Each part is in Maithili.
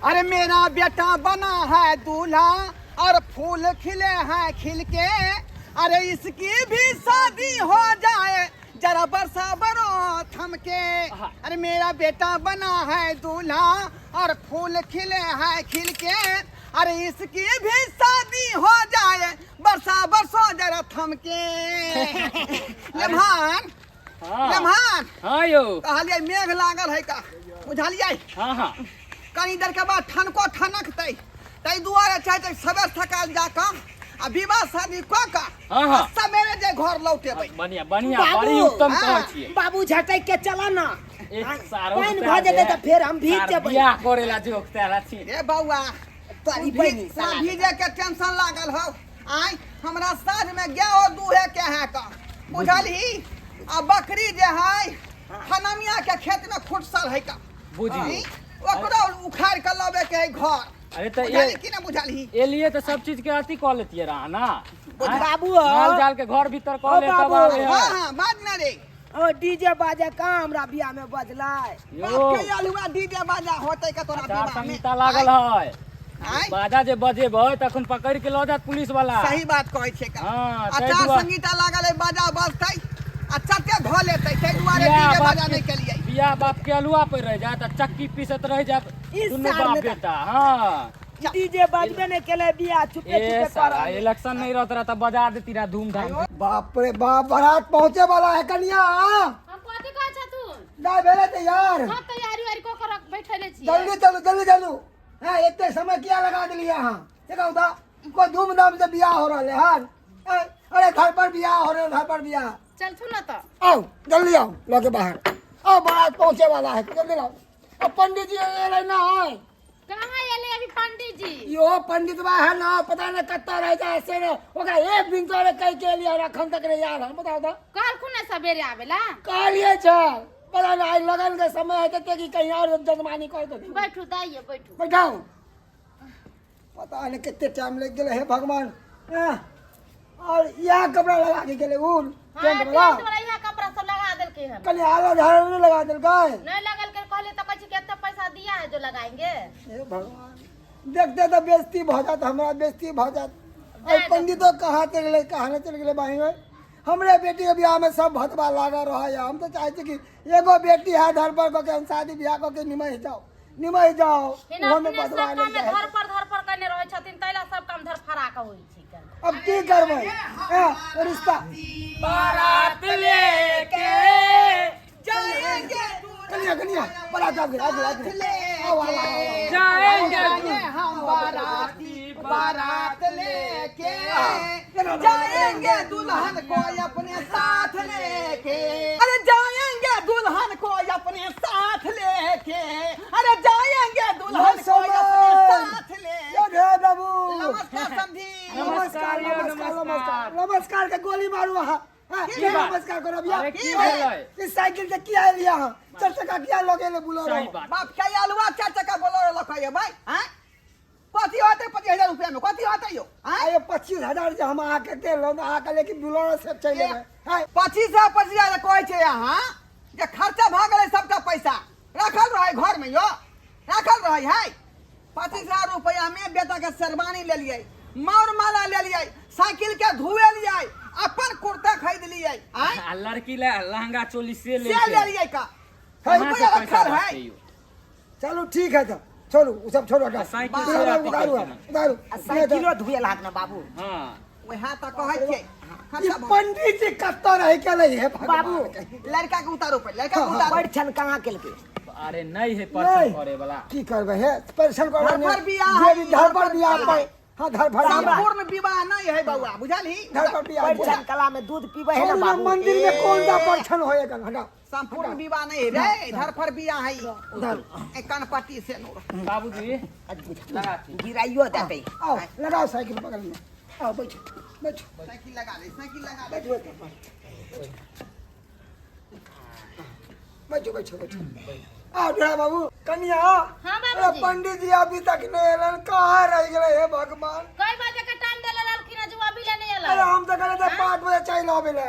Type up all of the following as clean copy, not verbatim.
अरे मेरा बेटा बना है दूल्हा और फूल खिले हैं खिल के, अरे इसकी भी शादी हो जाए जरा बरसा बरो थम के। अरे मेरा बेटा बना है दूल्हा और फूल खिले हैं खिल के, अरे इसकी भी शादी हो जाए बरसा बरसो जरा थम के। लेमहान लेमहान। हाँ यौ। कहलियै मेघ लागल है का, बुझलियै? हाँ हाँ। कनी देर के बाद ठनको ठनकतै, ताहि दुआरे चाहै छै सबेर सकाल जाकऽ आ विवाह शादी कऽ कऽ हाँ, हाँ। आ सवेरे जे घर लौटेबै। बढ़िया बढ़िया, बाबू, बड़ी उत्तम हाँ। कहै छियै। बाबू झटक के चला ना, एक सारो पानि भऽ जेतै तऽ फेर हम भीज सार जेबै। बियाह करे ला जोकता छी। रे बौआ, तोरी बहिनी साला। भीजे के टेंशन लागल हौ। आय हमरा साँझ में गायो दूहे के है का, बुझलही? आ बकरी जे है हनमिया के खेत में खुटसल है का, बुझियौ। ओकरो उखाड़ के लबे के है घर। अरे तऽ बुझलही कि ना बुझलही? एलिए तऽ सब चीज के अथी कऽ लेतियै रहा ना। बाबू माल जाल के घर भीतर कऽ ओ ले तब बाबू। आबे है। हाँ हाँ, बात ना रे। ओ डीजे बाजा कहाँ हमरा बियाह में बजलै? यो। बाप के आलुआ डीजे बाजा होतै का तोरा आचार विवाह में? संहिता लागल है। आय? बाजा जे बजेबै तखन पकड़ के लऽ जायत पुलिस वाला। सही बात कहै छै का। हाँ, ताहि आचार दुआरे- संहिता लागल है, बाजा बजतै आ चटे धऽ लेतै, ताहि दुआरे बियाह डीजे बाप बाजा के- नहि केलियै। बियाह बाप के अलुआ पर रहि जायत आ चक्की पीसैत रहि जायत ई दुनू साल बाप में तऽ- बेटा। हाँ डीजे बजबे नहि केलै, बियाह छुपे ए छुपे साला करल। इलेक्शन नहीं रहत रहा त बजा देती रहा धूमधाम। बाप रे बाप, बारात पहुंचे वाला है कनिया। हम कथी कहै छथुन? नहीं भेले तैयार? सब तैयारी उयारी कऽ के रख बैठले छी। जल्दी चलू जल्दी चलू। हाँ इतने समय क्या लगा दिलिए अहाँ? देखो ता कोई धूमधाम से बियाह हो रहा है। हाँ अरे घर पर बियाह हो रहा है, घर पर बियाह। चलथुन ना तो। आओ जल्दी आओ, लगे बाहर आओ, बारात पहुंचे वाला है, जल्दी लाओ। अब पंडित जी ये ना है। कहाँ एले अभी पंडित जी? यो पंडित बा है ना, पता नहीं कत्ता रह जाए ऐसे ना, ओकरा एक दिन तो कह के लिए अखन तक नहीं यार। हम बताओ तो। कहलखुन ना सवेरे आवेला? कहलिए छे, पता नहीं आई लगन के समय है ते कि कहीं और जजमानी कर दे। बैठू दाइये बैठू। बैठाओ। पता नहीं कितने टाइम लग गेले हे भगवान। हाँ, और यह कपड़ा लगा के गेले ऊन हाँ, टेंट वाला। टेंट वाला इहा कपड़ा सब लगा देलके हन। कल आलो झाड़ू नहीं लगा देलकै? नहीं लगल के कहले तो कहै छै कि एते पैसा दिया है जो लगाएंगे। हे भगवान, देखते तो बेइज्जती भ जात, हमरा बेइज्जती भ जात। जाय और दो। पंडितो कहाँ चल गेलै, कहाँ नहीं चल गेलै बाही में। हमरे बेटी के बियाह में सब भतवा लागल रहे। हम तो चाहे छी कि एगो बेटी है धर पर कऽ के हम शादी बियाह कऽ के निमहि जाओ, निमहि जाओ। हिना ओहो में अपने सब बदवा काम नहीं में चाहे। धर पर धर पर कने रहै छथिन, तैला सब काम धर फरा के होइ छै। अब की करबै? हाँ, रिश्ता बारात लेके जाएंगे कनिया कनिया बारात आबि गेल, आबि गेल, आबि गेल। आओ, आओ, आओ, आओ। जाएंगे जाएंगे हम बाराती बारात लेके, जाएंगे दुल्हन को अपने साथ लेके। अरे जाएंगे दुल्हन को अपने साथ लेके, अरे जाएंगे दुल्हन को अपने साथ ले। यो ढेर बाबू। नमस्कार समधी। नमस्कार, यो, नमस्कार, नमस्कार। नमस्कार, नमस्कार के गोली मारू अहाँ। हाँ, की के बात? नमस्कार करो भैया। अरे की भेलै? इस साइकिल से की आयल यहाँ? चार चक्का किया लगे ले बुला सही रहो। बात। बाप के आलुआ चार चक्का बोलो लखै भाई। हैं कथी होतै 25,000 रुपया में? कथी होतै यो? हैं? आये 25,000 जे हम अहाँके देलहुँ तऽ अहाँके लेकिन बुलोरो से चलि एबै। हैं? 25,000 कहै छै अहाँ जे खर्चा भऽ गेलै सबटा पैसा रखल रहै घर में यो, रखल रहै है। 25,000 रुपया में बेटा के शेरवानी लेलियै, मार माला लेलियै, साइकिल के धुएलियै, अपन कुर्ता खरीद लियै। आँय? आ लड़की ले लहंगा चोली से से लेलकै। लेलियै का? कहाँ से रुपया पैसा रखल है। बचतै यौ? चलू ठीक है तब, छोड़ू उ सब छोड़ू, हटाओ। साइकिल उतारू, से अथी उतारू, करतै ना। उतारू। आ साइकिलो धुए लाग ना बाबू। हाँ। वएह तऽ कहै छियै। ई खर्चा भऽ- पंडित जी कतऽ रहि गेलै हे भगवान? बाबू। लड़का के उतारू पहिले, लड़का के हाँ, उतारू। बड़ छन कहाँ केलकै? अरे नहीं है परेशान नहीं। करे वाला। की करबै हे परेशान करबै घर पर बियाह है, घर पर बियाह घर पर। हाँ, घर पर बियाह। संपूर्ण विवाह नहीं है बउआ, बुझलही? घर पर बियाह। बड़ छन कला में दूध पीबै है ना छोड़ू ना, बाबू। मंदिर में कौन सा परछन होएगा? हटाओ। संपूर्ण विवाह नहीं रे, घर पर बियाह है। उधर। ए कनपट्टी से नूर। बाबूजी लगा थी। गिराइयो देतै। आओ लगाओ साइकिल बगल में, आओ बैठो बैठो। साइकिल लगा ले, साइकिल लगा ले। बैठो बैठो बैठो बैठो। आओ ढेरा बाबू। कनिया। हाँ, बाबूजी। अरे पंडित जी अभी तक नहीं एलन, कहाँ रह गेलै हे भगवान? कई बजे के टाइम देले रहलखिन हँ, जो अभी ले नहीं अरे एलै। हम तो कहले थे 5 बजे चलि आबै ले।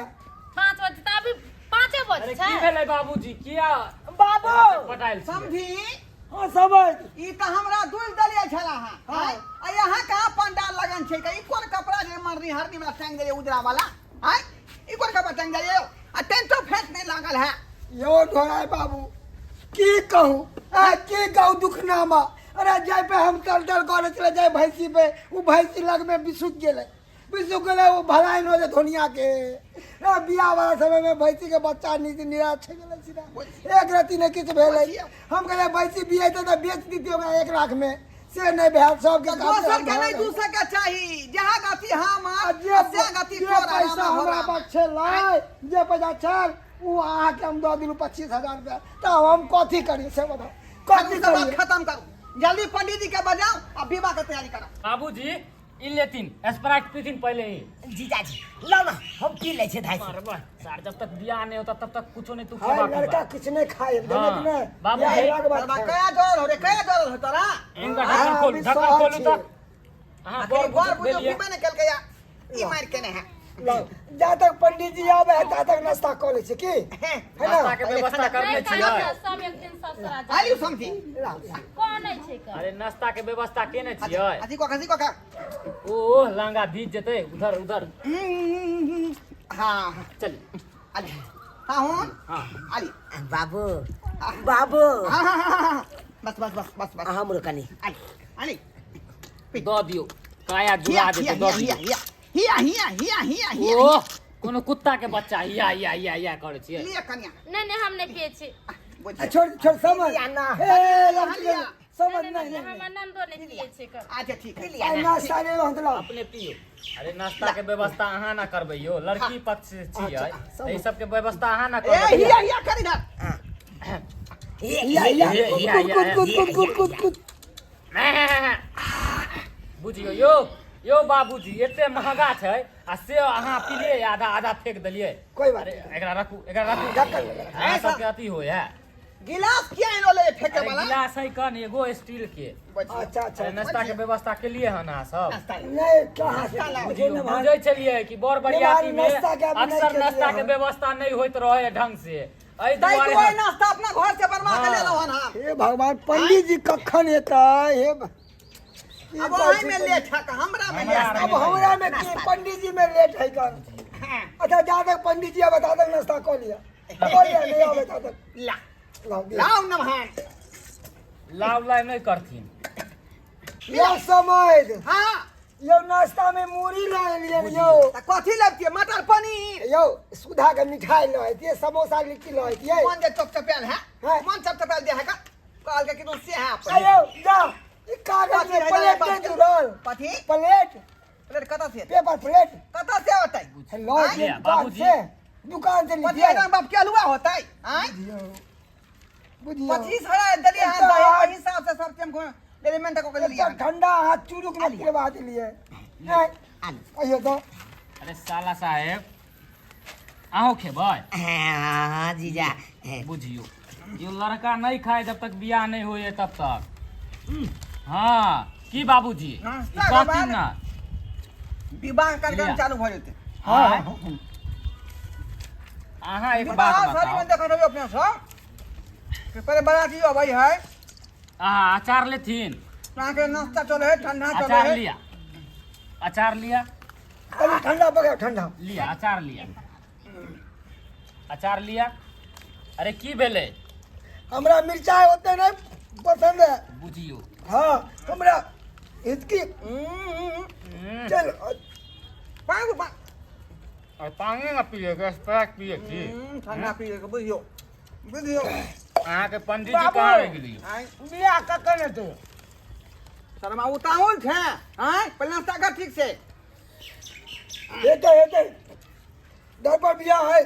5 बजे तऽ अभी 5 बजे अरे छै। की भेलै बाबूजी, किया बाबू पटायल छियै? समझी हाँ समझ। ई तऽ हमरा 2 छला हां। आय आ यहाँ कहाँ पंडाल लगन छै? ई कोन कपड़ा जे मरनी हरनी में टांग देले उजरा वाला? आय ई कोन कपड़ा टांग देले? आ टेंटो फेंट नहीं लागल है। यो ढोराय बाबू, की कहूँ, आ की कहूँ दुखनामा। अरे जाय पे हम तल तल करे चले जाय भैंसी पे, उ भैंसी लग में बिसुक गेलै, बिसुक गेलै, ओ भलाइन हो जाए धोनिया के। आ बियाह वाला समय में भैंसी के बच्चा नीच निराश छे गेलै सीधा, एक रत्ती नहि किछु भेलै। हम कहलियै भैंसी बियेतै तऽ बेच दितियै ओकरा 1 लाख में, से नहि भेल। सबके दोसर के नहीं दूसर के चाही, जहाँ गति हम आ जे से गति जे तोरा। पैसा रामा हो हमरा रामा। पास छलै, जे पैसा छल ओ अहाँके हम दऽ देलहुँ 25,000 रुपया। तऽ हम कथी करी से बताउ, कथी सब बात करी? खत्म करू, जल्दी पंडित जी के बजाओ आ विवाह के तैयारी करो। बाबूजी ई लेथिन स्प्राइट पीथिन पहले ही। जीजाजी लाउ ना, हम पी लै छियै धाइ से। अरे वाह, सार जब तक बियाह नहीं होता तब तक कुछो नहीं तू हाय खेबा लड़का पीबा। किछु नहि खाय। हाँ, बाबू बियाह जी। हेबाक बाद बाबा खाय। कया जोर हो रे, कया जोर हो तोरा? इनका हाँ, ढक्कन खोल, अभी ढक्कन सहज खोलू छियै। तऽ। अहाँ अखनी बड़ बर बुजुर्ग बुझो भेलियै। पीबे ने केलकै या ई मार केने है। लाउ, जा तक पंडित जी आबै है ता तक नाश्ता कऽ लै छी की है ना? नाश्ता के व्यवस्था करने नहीं छियै? तऽ सब एक दिन ससुरा जा आलू समझी। लाउ, लाउ। कौन नहीं छै का? अरे नाश्ता के व्यवस्था केने छियै? अथी को खसी को खा। ओ लहंगा भीज जेतै, उधर उधर। हाँ चलिए। आली हाँ हूँ। हाँ आली। बाबू बाबू। हाँ हाँ हाँ हाँ, बस बस बस बस बस। हमरो कनी आली आली। दऽ दियौ, काया हिया जुड़ा हिया जेतै, दऽ हिया दियौ। हिया हिया हिया हिया हिया हिया। ओ कोनो कुत्ता के बच्चा हिया हिया हिया हिया करै छियै। लिया कन्या। नहीं नहीं, हम नहीं पिए छी। आ, छोड़ छोड़, समझ लिया ना। ए लड़की लिया। समझ नहीं नहीं नहीं, नहीं हमर नंदो नहीं पिए छै का। अच्छा ठीक है। आ, नाश्ता नहि रहत, लाउ। अपने पियो। अरे नाश्ता के व्यवस्था अहाँ ना करबै यौ, लड़की पक्ष से छियै। अच्छा, एहि सबके व्यवस्था अहाँ ना ए करबै। हिया हिया कर इधर। हिया हिया हिया, कुद कुद कुद कुद कुद कुद। बुझियौ यौ, यौ बाबूजी, एते महंगा छै आ से अहाँ पिलियै आधा आधा फेंक देलियै। कोई बात अरे नहीं। एकरा रखू, एकरा रखू। ढक्कन लगा। अहाँ सबके अथी होय है। गिलास किया एनो ले फेंके अरे वाला? गिलास है कन एगो स्टील के। अच्छा अच्छा। अरे नाश्ता के व्यवस्था केलिए हन अहाँ सब? नाश्ता ला। नहीं कहाँ से नाश्ता लाओ। बुझे न भाई। बुझै छलियै कि बर बरियाती में नाश्ता के अभी नहि अक्सर केलियै नाश्ता के हन। व्यवस्था नहि होइत रहे है ढंग से, एहि ताहि दुआरे दुआरे नाश्ता अपना घर से बनवा के हाँ। लेलहुँ हन हम। हे भगवान, पंडित जी कखन एतै? हे की अब कहै ओहि छी में पंडित? लेट है, हमरा में हमरा लेट है। अब हमरा में की, पंडित जी में लेट है कन? अच्छा, जा तक पंडित जी आबै ता तक नाश्ता कऽ लिअ, कऽ लिअ, नहि आबै ता तक। ला। लाउ दिअ। लाउ नमहन। लाव लाव नहि करथिन। यौ समझ। हाँ। यौ नाश्ता में मूड़ी लऽ एलियन यौ। तऽ कथी लेबतियै? मटर पनीर? यौ सुधा के मिठाई लऽ अइतियै, समोसा लिट्टी लऽ अइतियै। मन जे चपचपायल है। हाँ। मन चपचपायल दे है का कहल के कि तू से है अपन। आ यौ जा, ई कागज में प्लेट नहि जुड़ल। कथी प्लेट। प्लेट कतऽ से? Paper plate. कतऽ से होतै? लऽ आँय? जे दुकान बाबूजी। से, दुकान से कथी लितियै। है बाप के हलुआ होतै? आँय? बुझियौ, 25,000 देलियै हन एकटा तऽ हाथ- ओहि हिसाब से सब टाइम अरेंजमेंट कऽ के देलियै एकटा हन। ठंडा हाथ चुरुक में पिलवा देलियै। आँय, अइयो तऽ। अरे साला साहेब, अहूँ खेबै? हाँ जीजा। बुझियौ यो लड़का नहीं खाए जब तक बियाह नहीं होए तब तक। हाँ की बाबूजी, नाश्ता के कहथिन बाद ना विवाह कार्यक्रम लिया। चालू भऽ जेतै। हाँ अहाँ एक विवाह बात शादी में बताओ। देखत होबै अपने सब कि पहिले बराती अबै है। अहाँ अचार लेथिन? अहाँके नाश्ता चलै है, ठंडा चलै अचार है। लिया, अचार लिया। कनि ठंडा पकड़, ठंडा लिया, अचार लिया, अचार लिया। अरे की भेलै? हमरा मिरचाइ ओते नहि पसंद है। बुझियौ। हाँ, हमरा हिचकी। चल। पाँच पा और पानी ना पिए के स्प्राइट पिए की? ठंडा पिए के बुझियौ, बुझियौ। अहाँके पंडित जी बाबू। कहाँ रहि गेलियै? आँय? बियाह कखन हेतै? शर्मा उताहुल छै। आँय, पहिले नाश्ता कर ठीक से। हेतै हेतै, दर पर बियाह है,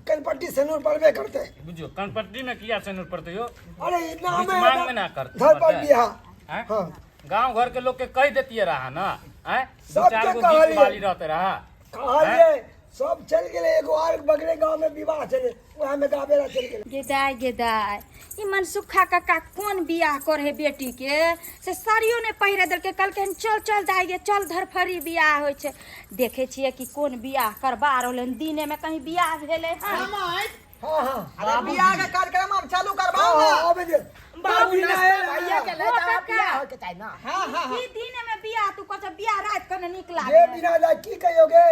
कनपट्टी सेनूर पड़बे करतै। बुझियौ, कनपट्टी में किया सेनुर पड़तै यौ? अरे इतना बीच हमें मांग में ना करतै, घर पर पड़तै। बियाह। आँय? हाँ। गांव घर के लोग के कह देतिये रहा ना? आँय? दू सबके चार गो गीत कहलियै। वाली रहते रहा। कहलियै, सब चलि गेलै। एगो आर बगले गाँव में विवाह छलै, वएह में गाबे ला चलि गेलै। गेदाय गेदाय, ई मनसुखा काका कोन बियाह करे बेटी के से साड़ियो नहि पहिरे देलकै। कहलकै हन चल चल दाइ गे चल, धरफड़ी बियाह होइ छै। देखै छियै कि कोन बियाह करबा रहलै हन, दिनेमे कहीं बियाह भेलै हन? समय। हाँ हाँ अरे बियाह के कार्यक्रम अब चालू करवाओ हाँ ना। आबे दे। बाबू बिना नाश्ता आयल भैया के ले ओ जाओ काका। बियाह होके चाही ना। हाँ हाँ हाँ ई दिन में बियाह तू कह बियाह रात कने नीक जे लागे। बिना जाए की कहियोगे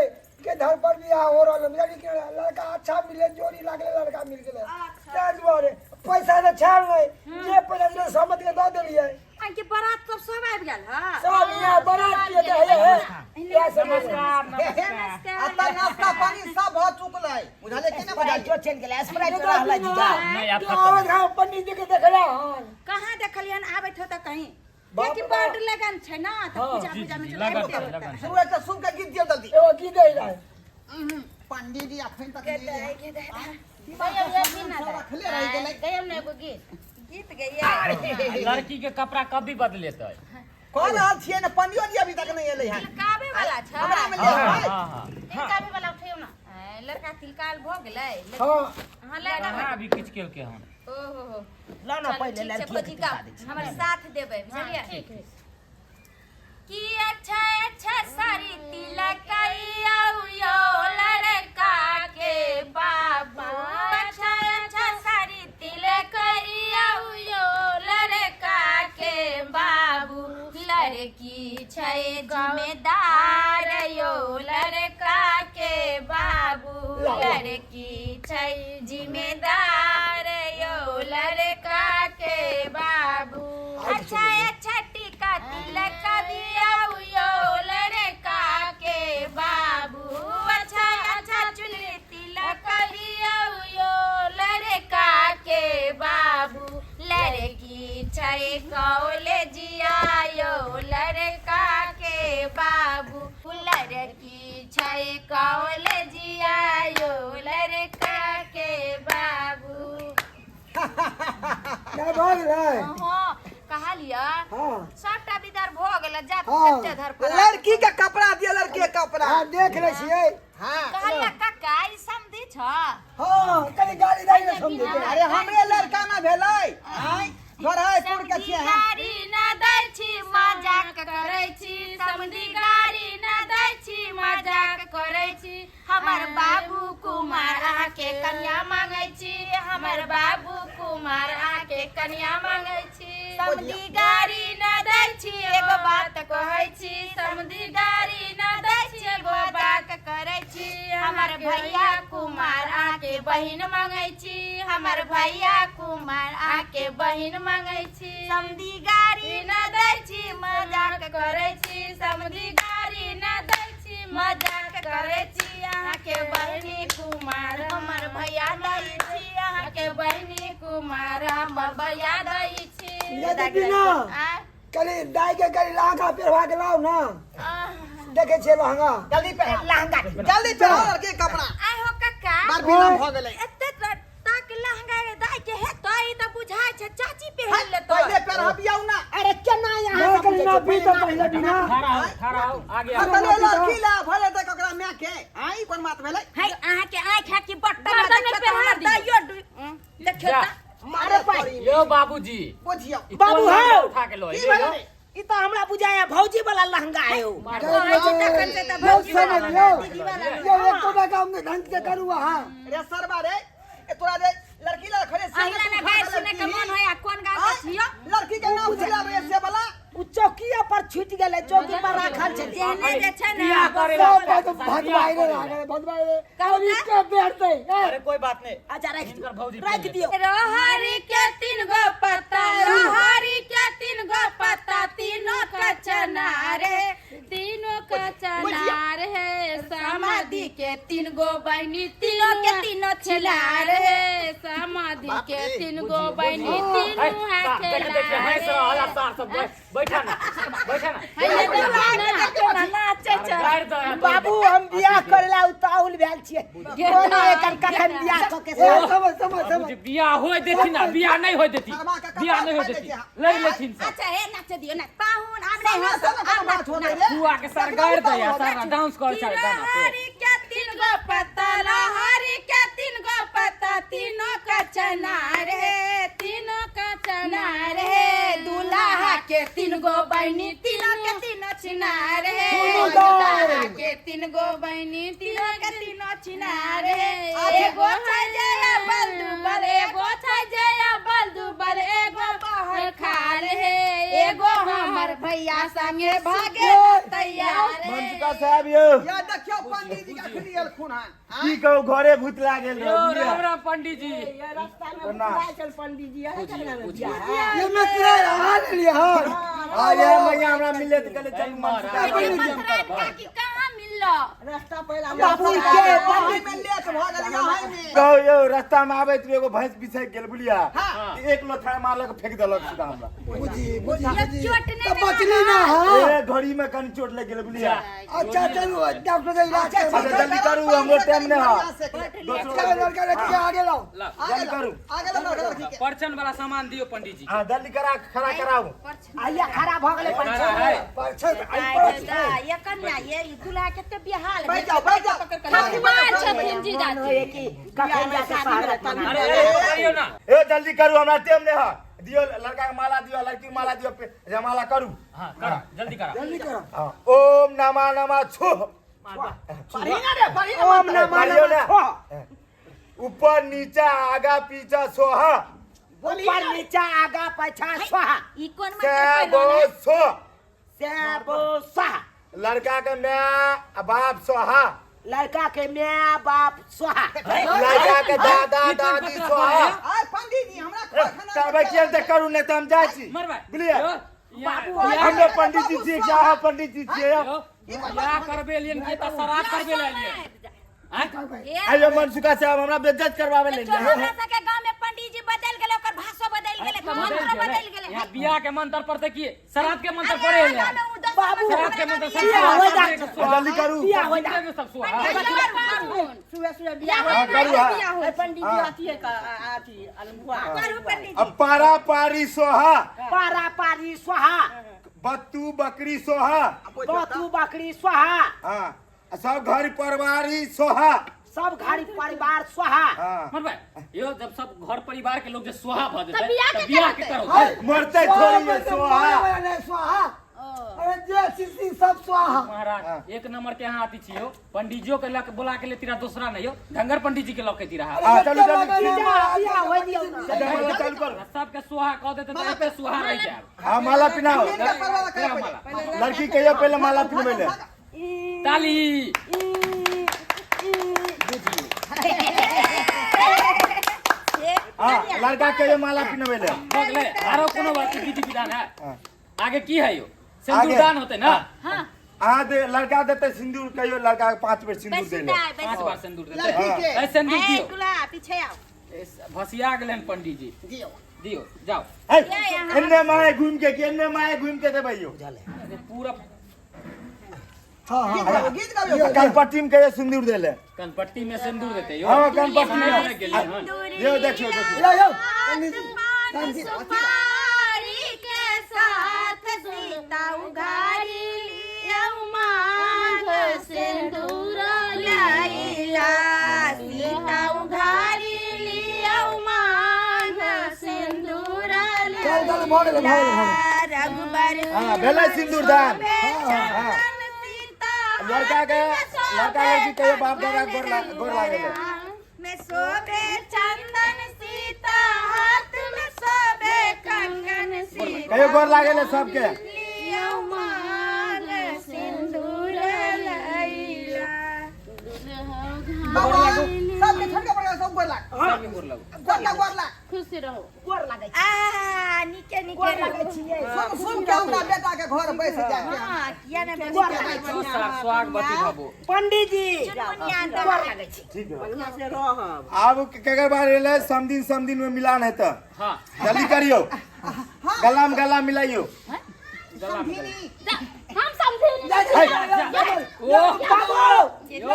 के धर पर बियाह हो रहल है यानी कि लड़का अच्छा मिले जोड़ी लागले लड़का मिल गेलै। अच्छा। ताहि दुआरे पैसा तऽ छल नहि, जे पैसा छलै समझ के दऽ देलियै। आइ के बारात सब सब आबि गेल ह? सब यहाँ बारात के जे हे हे इएह सब नमस्कार नमस्कार। आ तऽ नाश्ता पानी सब भऽ चुकलै, बुझलियै कि नहि बुझलियै? स्प्राइटो चलि गेलै, स्प्राइट रहलै जीजा। नहीं, आब तू आबैत हँ पंडित जी के देखला हन? कहाँ देखलियन आबैत हो तऽ कहीं बाप कियाकि रे बड बाप। लगन छै ना तऽ हाँ, पूजा जी, पूजा में जी, तऽ लगन आबिते छै, होतै। लगन छै। शुरू एकटा शुभ के गीत दियौ जल्दी। एगो गीत दै रहै। पंडित जी अखन तक नहि एलै। गयो ये भी ना सब रखले रहि गेलै। गयो ने एगो गीत। गीत गैया। लड़की के कपड़ा कभी बदलेतै? कह रहल छियै ने, पंडियो जी अभी तक नहि एलै हन। तिलकाबे वाला छै। हमरा मे हाँ लेबै। हाँ हाँ। तिलकाबे वाला उठियौ ना। ऐ, लड़का तिलकाल भऽ गेलै? हाँ। हाँ लड़का। कहाँ अभी किछु केलकै हन। ओहो हो। ला ना चलू, पहिले ठीक छै, लड़की के भौजी तिलका गाउ। दै छी। हमर साथ देबै, बुझलियै? ठीक है। कि अच्छा अच्छा सारी तिलक आऊ यो लड़का के बाबू, अच्छा अच्छा सारी तिलक आऊ यो लड़का के बाबू, लड़की छै जिम्मेदार यो लड़का के बाबू, लड़की छै जिम्मेदार यो लड़का के बाबू, अच्छा अच्छा टीका तिलक दियाऊ यो लड़का के बाबू, अच्छा अच्छा चुनरी तिलक दियाऊ यो लड़का के बाबू, लड़की छै कॉलेजिया यो लड़का के बाबू, लड़की छै कॉलेजिया यो लड़का के बाबू। क्या भऽ गेलै? हाँ कहलियै। हाँ। सबटा विदार भऽ गेल जा। हाँ। कते धर पर लड़की के कपड़ा दिअ, लड़की के कपड़ा। हाँ देख लै छियै। हाँ। कहलियै काका ई समधी छ? हाँ कनि गाड़ी दाइ ने समझे के। अरे हमरे लड़का ना भेलै आँय गोरहै पुर के छियै हम। गाड़ी न दै छी मजाक करै छी, समधी गाड़ी न दै छी मजाक करै छी, हमर बाबू कुमार अहाँके कन्या मांगै छी, हमर बाबू कुमार अहाँके कन्या मांगै छी, समधी गाड़ी न दै छी एगो बात कहै छी, समधी गाड़ी न दै छी एगो बात करै छी, हमर भैया कुमार अहाँके बहिन मांगै छी, हमर भैया कुमार अहाँके बहिन मांगै छी, समधी गाड़ी न दै छी मजाक करै छी, समधी गाड़ी न दै छी मजाक करै छी, अहाँके बहिनी कुमार हमर भैया दै छी, अहाँके बहिनी कुमार हमर भैया दै छी। ये दीदी ना आ, कनि दाइ के कनि लहंगा पहिरवा के लाउ ना, देखै छियै लहंगा। जल्दी पहन लहंगा। जल्दी पहन लड़की के कपड़ा। आइ हो कक्का, बड़ विलम्ब भऽ गेलै। एते तक लहंगा के दाइ के हेतै तऽ बुझाइ छै चाची पहिन लेतै। पहिले पहिरबियौ ना। अरे केना यहाँ मैं सब कनि बुझै ना छै? पी तऽ पहिले बिना। खड़ा हो, खड़ा हो, आगे आओ। अतने लड़की ला भले तक ओकरा माय के आई कोन बात भेलै? है अहाँके आँखि है कि बट्टा गर्दन में देखियौ तऽ पहिरा हमर दियौ। दाइयो देखियौ जा। तऽ। मारे पड़ी। यो बाबूजी। बुझियौ। ई बाबू कोन लहंगा हौ। उठा के लो की एलियै भेलै? यौ? ई तऽ हमरा बुझाया भौजी वाला लहंगा है ओ। तखन से तऽ यौ भौजी समझ वाला यौ दीदी वाला। यौ एकोटा काम नहि ढंग से करू अहाँ। रे सरबा रे, ए तोरा रे लड़की ला खड़े से अहिला ना गारि सुनै के मन होय आ कोन गाँव के छियौ? लड़की के नाम सुनाबे से वाला। उ चौकिया पर छूटि गेलै, चौकी पर राखल छलै। जेहने जे छै ने बियाह करे ला। सब बात भदवाइ रे लागल भदवाइ रे अभी के बैठतै। अरे कोई बात नहीं। अच्छा राखि हिनकर दियौ, भौजी राखि दियौ। रहरी के तीन गो पत्ता, रहरी के तीन गो पत्ता, तीनों का चनार है, तीनों का चनार है, समाधि के तीन गो बहनी, तीनों के तीनों छिलार है, समाधि के तीन गो बहनी, तीनों है देख देख हंस रहल आ सार सब बैठा ना, बैठा ना। हैया देखियौ ना नाचै छै। गारि दऽ आ तोरा। बाबू हम बियाह करे ला उताहुल भेल छियै, कोनो एकर कखन बियाह कऽ के ए समझ समझ समझ। बाबूजी बियाह होय देथिन ना, बियाह नहीं होय देती, शर्मा के कपार बियाह नहीं होय फाड़ि देती, दै छै। लड़ लेथिन सब। अच्छा हे नाचे दियौ ना पाहुन आब नहीं समय हंसब, से आब कोनो बात नाचू, होतै नाचू। रे। बुआ के सर गारि दे आ सारा डांस कर छै गाना पे। हरी के तीन गो पत्ता, हरी के तीन गो पत्ता, तीनों का चनार है, तीनों का नार हे दूल्हा के तीन गो बहिनी तीनों के तीनों छिनार हे दूल्हा के तीन गो बहिनी तीनों के तीनों छिनार हे एगो छै जया बलदुबर एगो छै जया बलदुबर एगो बहर खार हे एगो हमर भैया संगे भागे तैयार हे मनसुका साहब यौ या देखियौ पंडित जी अखनी एलखुन हन। की कहू घरे भूत लागल यो राम राम पंडित जी। रास्ता में प्रणाम। बुझाइ छल पंडित जी अहाँ केना मे बियाह है? ये में किराया अहाँ लेलियै हन आ ये मैया हमरा मिले तऽ कहले चलू मनसुका मंथराइन काकी कहाँ मिललो? रास्ता पहिला बाबू के पंडित में लेट भऽ गेल यहाँ में। कहू यौ रास्ता में आबैत एगो भैंस बिछैक गेल बुझलियै एक लोथा मारलक फेंक देलक सीधा हमरा। बुझी बुझी ये बुझी चोट नहि तऽ बचली ना ए हाँ घड़ी में कनि चोट लागि गेल बुझलियै। अच्छा चलू डॉक्टर के इलाज अच्छा करबै। जल्दी करू हमरो टाइम नहि है। दोसरो चलो लड़का लड़की के आगे लाओ। जल्दी करू। आगे लाओ लड़का लड़की के। परचन वाला सामान दियो पंडित जी। हाँ जल्दी करा खड़ा कराऊ। आइया खड़ा भऽ गेलै खड़ा पंडित है। परछै आई परछै। ये कन्या ये ई दूल्हा कते बेहाल बैठ जाओ बैठ जाओ। भगवान छथिन जी मन जाति होइए कि कखन जाके शहरत मना अरे अरे पकड़ियो ना। ए जल्दी करू हमरा टाइम नहि है। दियो लड़का के माला दियो लड़की के माला दियो जमाला करू। हाँ करा जल्दी करा। जल्दी करो। हाँ ओम नमा नमा छु। पढ़ी ना रे पढ़ी ना। ओम नमः पढ़ियो ना। नमः ऊपर नीचा आगा पीछा सोहा। ऊपर नीचा आगा पाछा स्वाहा। ई कोन मंत्र से पढ़ि बो रहल है? सो। से बो स्वाहा। लड़का के my आ बाप सोहा। लड़का के my बाप स्वाहा। लड़का के दादा दादी सोहा। आय पंडित जी हमरा खाना तबे किया तऽ करू नहि तऽ हम जाइ छी। मरबै। बुझलियै यो, या- हमरे पंडित जी छियै कि अहाँ पंडित जी छियै? यो, या करबे लियन कि तऽ शराब करबे ले लियन। आँय? हे, आइयो मनसुखा साहब हमरा बेइज्जत करवावे ले तो हमरा सबके गांव में पंडित जी बदल गेलै ओकर भाषो बदल गेलै मंत्र बदल गेलै। यहाँ बियाह के मंत्र पड़ते कि शराब के मंत्र पड़े अरे है? गांव में उ दस बाबू, शराब के मंत्र सब बियाह हो सुहा, जा। सुहा। जल्दी करू। बियाह हो जा। जितने में सब सुहा। सुबह सुबह बियाह हाँ, करू, हाँ। हो पंडित जी अथी है अथी अलमुआ। करू पंडित जी। अब पारा पारी सोहा। पारा पारी स्वाहा। बत्तू बकरी सोहा। बतू बकरी स्वाहा। हाँ सब घर परिवारी सोहा। सब घर परिवार स्वाहा। हाँ मरबै। यो जब सब घर परिवार के लोग जे सुहा भऽ जेतै तऽ बियाह के तऽ बियाह के करतै? करो। मरते थोड़ी है सोहा। नहीं स्वाहा। अरे जे सीसी सब स्वाहा। महाराज एक नंबर के यहाँ आती छियो पंडित के लक बुला के लेती रहा दूसरा नहीं हो ढंगर पंडित जी के लके ती रहा। हाँ चलू जल्दी। बियाह हो दियौ ना। जमाला चालू करू। सबके सुहा कह देते तऽ एते सुहा रहि जायब। हाँ माला पिनाओ। इनका परवाला करे तेरा पहिले। माला। लड़की कहियो पहले माला पिनबै ले। ताली। हाँ लड़का कहियो माला पिनबै ले। भऽ गेलै। आरो कोनो बात विधि विधान है? हाँ। आगे की है यो? सिंदूरदान होते ना? अहाँ दे लड़का देते सिंदूर कहियो लड़का के 5 बेर सिंदूर दे ले। 5 बार सिंदूर देते। लड़की के ए सिंदूर ए दियो। दूल्हा पीछे आओ। ए, भसिया गेलै हन पंडित जी। दियो दियो जाओ। है, एन्ने माए घूम के कि एन्ने माए घूम के देबै यो। अरे पूरा हाँ गीत हाँ गाबियौ गीत गाबियौ। कनपट्टी में कहियो सिंदूर दे ले। कनपट्टी में सिंदूर देते यो। हाँ कनपट्टी सुनाइ में। गेलै हन। यो देखियो देखियो। यो यो पंडित जी पान सुपारी के साथ सीता उघारी लियौ मांग सिंदूर लैला सीता उघारी लियौ मांग सिंदूर चल चल भऽ गेलै भऽ गेलै भऽ गेलै। रघुबर हाँ भेलै सिंदूरदान। हाँ सीता लड़का के लड़का लड़की कहियो बाप दादा गोर गोर लागे ले। में शोभे चंदन सीता हाथ में शोभे कंगन सीता कहियो गोर लागे ले सबके। लियौ मांग सिंदूर लैला। बाबा सबके ठनका पड़ सब गोर लाग। सबके गोर लागू। गोर लाग गोर लाग। खुश रहो। गोर लागै छी। आ नीके नीके गोर लागै छियै। सुन सुन के हमरा बेटा के घर बैस जाय के। हां किया ने गोर लागै छी। खुश रह स्वागवती भबो। पंडित जी चुनमुनिया गोर लागै छी। ठीक है। बढ़िया से रहब। आब केकर बार एलै समदिन समदिन में मिलान हेतै। हाँ जल्दी करियो। गला में गला मिलाइयो। गला में गला। हम समझे जा जा जा जा ओ बाबू यो यो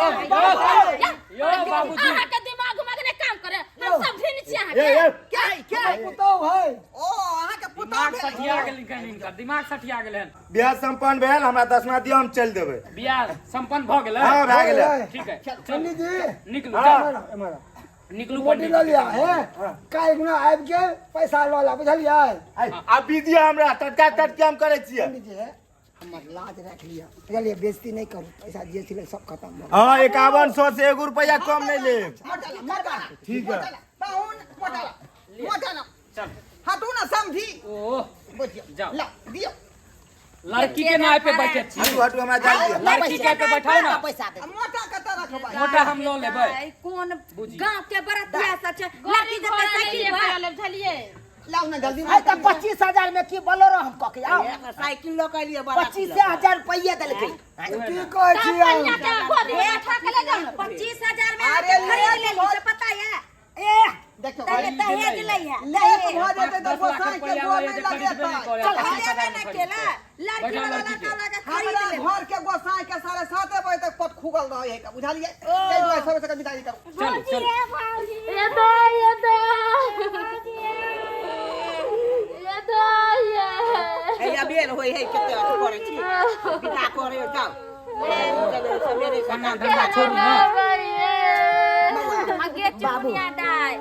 यो बाबूजी। अहाँ के दिमाग उमाग ने काम करे हम समझे नहीं छी अहाँ ए ए क्या है क्या है? पुतहु है। ओ अहाँ के पुतहु दिमाग भेल। सठिया गेल हन हिनकर दिमाग सठिया गेल हन। बियाह संपन्न भेल हमरा दसमा दियो हम चलि देबै। बियाह संपन्न भऽ गेलै। हाँ भए गेलै। ठीक है चल पंडित जी निकलू हाँ। चल। एम्हर एम्हर। निकलू मोटी पंडित लऽ लिअ हे काल्हि गुना आबि के पैसा लऽ ला बुझलियै आ बीजी हमरा टटका टटके हम करै छियै पंडित जी हे हमर लाज राखि लिअ बुझलियै बेइज्जती नहि करू पैसा जे छलै सब खतम भऽ गेल। हाँ 5100 से एगो रुपया कम नहीं लेब। मोटा ला, मोटा ला। ठीक है। मोटा ला, पाहुन मोटा ला, मोटा ला। चल हटू ना समझी ओ बुझियौ जाओ। ला दियौ लड़की के नाव पे बैठे छी हटू हटू हमरा जाय दिअ। लड़की के पे बैठाओ ना पैसा दे आ मोटा कतऽ रखबै मोटा हम लऽ लेबै कोन बुझी। गांव के बरतिया सब छै लड़की जते साइकिल पर बुझलिए लाउ ना जल्दी आइ तऽ 25,000 में की बोलेरो हम कऽ के आउ साइकिल लऽ के एलियै बड़ा 25,000 रुपैआ देलकै की कहै छी हम? कन्या के गोदी में उठा के ले जाओ ना 25,000 में अरे अरे खरीद ले लेली से पता है ए देखियौ तहे दहेज लै है लेट भऽ जेतै तऽ 10 लाख गोसाई के रुपया गोर लए नहि जे खरीदबे नहि लगेतै करे चल 25,000 लेबे में न केला लड़की बैठा वाला लड़की के। लड़का लगा खरीद हमरा ले घर के गोसाई के 7:30 बजे तक पट खुगल रहै है बुझलियै ताहि दुआरे सबे से विदाई करू। चलू चलू। ये दो ये दो ये दो ये हैया बेर होइ है कते अथी करै छी विदा करै जाउ सवेरे कन्ना सकाल धंधा छोड़ू ना। आगे चुनिया दाय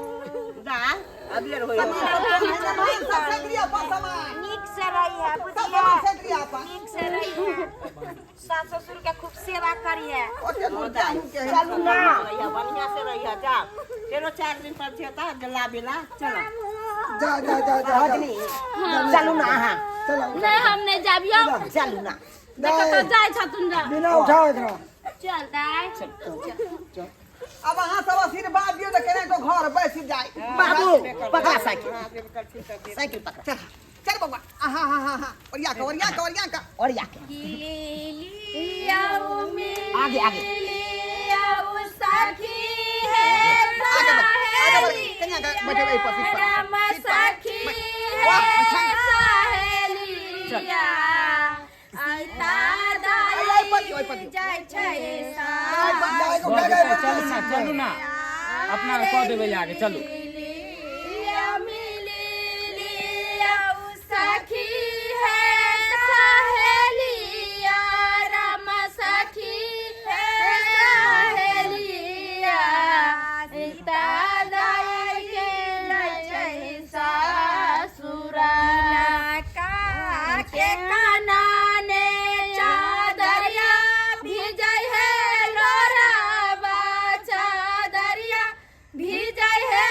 दाल अबेर होइ है। सामान सब सेट लिअ अपन सामान नीक से रही है सब बुझलिए सामान सेट लिअ अपन नीक से रही है सास ससुर के खूब सेवा करिए ओते दूर जाहू के है। चलू ना रहिया बढ़िया से रहिया जाओ फेरो 4 दिन पर जेता गला बेला चलो जा जा जा जा जा। भगनी चलू ना अहाँ चलो नहीं हम नहीं जाबियो चलू ना देखो तो जाय छथुन जा बिना उठाओ एकरा चल दाय अब अहाँ सब आशीर्वाद दियौ तऽ केना तो घर बैस जाय। बाबू पकड़ा साइकिल साइकिल पकड़ा। चल चल बौआ आहा हा हा हा ओरिया के ओरिया के ओरिया के और या के आगे आगे सखी है आगे बढ़ आगे बढ़ कन्या के बैठेबै एहि पर सीट पर राम सीट पर। सखी वाह, है अच्छा। सहेलिया सीता ओहि पर दियौ, ओहि पर दाई दियौ। जाइ छै दाइ के भऽ उठा जेतै, के चलू ना चलू ना अपना कऽ देबै आगे चलू। सखी है सहेलिया राम सखी है सहेलिया सीता दाई के जाइ छै ससुरा के कानाने चादरिया भिजै है लोराबा चादरिया भिजै है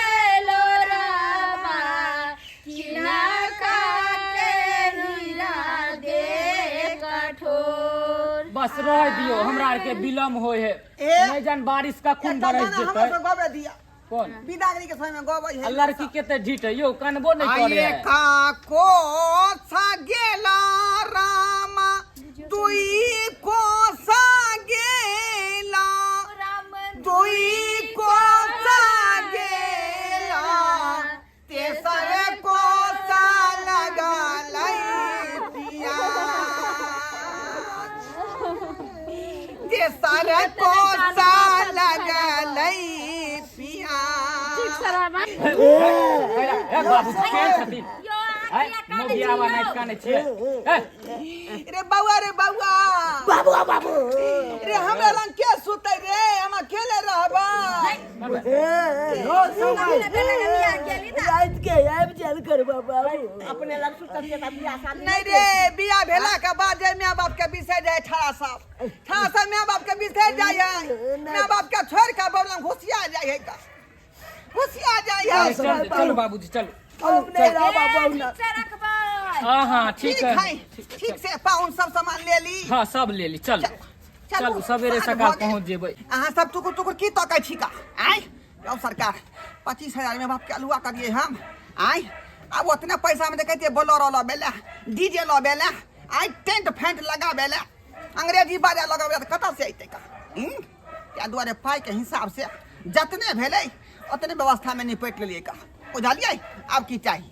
लोराबा किना के हीरा दे कठोर। बस रह दियो हमरा आर के विलम्ब होय है ए, नहीं जान बारिश कखन एकटा बरस गाना जेतै। हमरा सब गबै दिअ कोन विदागरी के समय में गबै आ है। लड़की के ते ढीठ है यो कनबो नहीं करे आये है। का को सा गेला रामा दुई को सा गेला दुई को सा गेला तेसर को सा लगा लई पिया तेसर को सा लगा लई पिया। ए बाबू केहन छथिन यो है मोगियावा नाइट काने छियै ए रे बौआ रे बौआ बाबू बाबू रे हमरा लंग के सुतै रे हम अकेले रहबै। रात के आबि चल कर बाबू अपने लग सुतल छियै तऽ बियाह शादी नहीं रे बियाह भेला के बाद जे माय बाप के बिसरि जाय ठाड़ा साहब ठाड़ा साहब माय बाप के बिसरि जाय है माय बाप के छोड़ के बबलम घुसिया जाय है का घुसिया जाय है। चल चलू बाबूजी चलू हम नहीं रह बाबू ना ठीक से रखबै। हाँ हाँ ठीक ठीक है है ठीक से पाउन सब सामान ले ली। हाँ सब ले ली चलू चलू सवेरे साँझ सकाल भऽ गेल। पहुँच जेबै। अहाँ सब टुकुर टुकुर की तकै छी का आय यौ सरकार 25,000 में बाप के अलुआ करिए हम आय आब ओतने पैसा में देखै छियै बोलेरो लबे ला डीजे लबे ला आय टेंट फेंट लगाबे ला अंग्रेजी बाजा लगाबे ला तऽ कतऽ से अयतै का ताहि दुआरे पाइके हिसाब से जतने भेलै ओतने व्यवस्था में निपटि लेलियै का बुझलियै आब की चाही।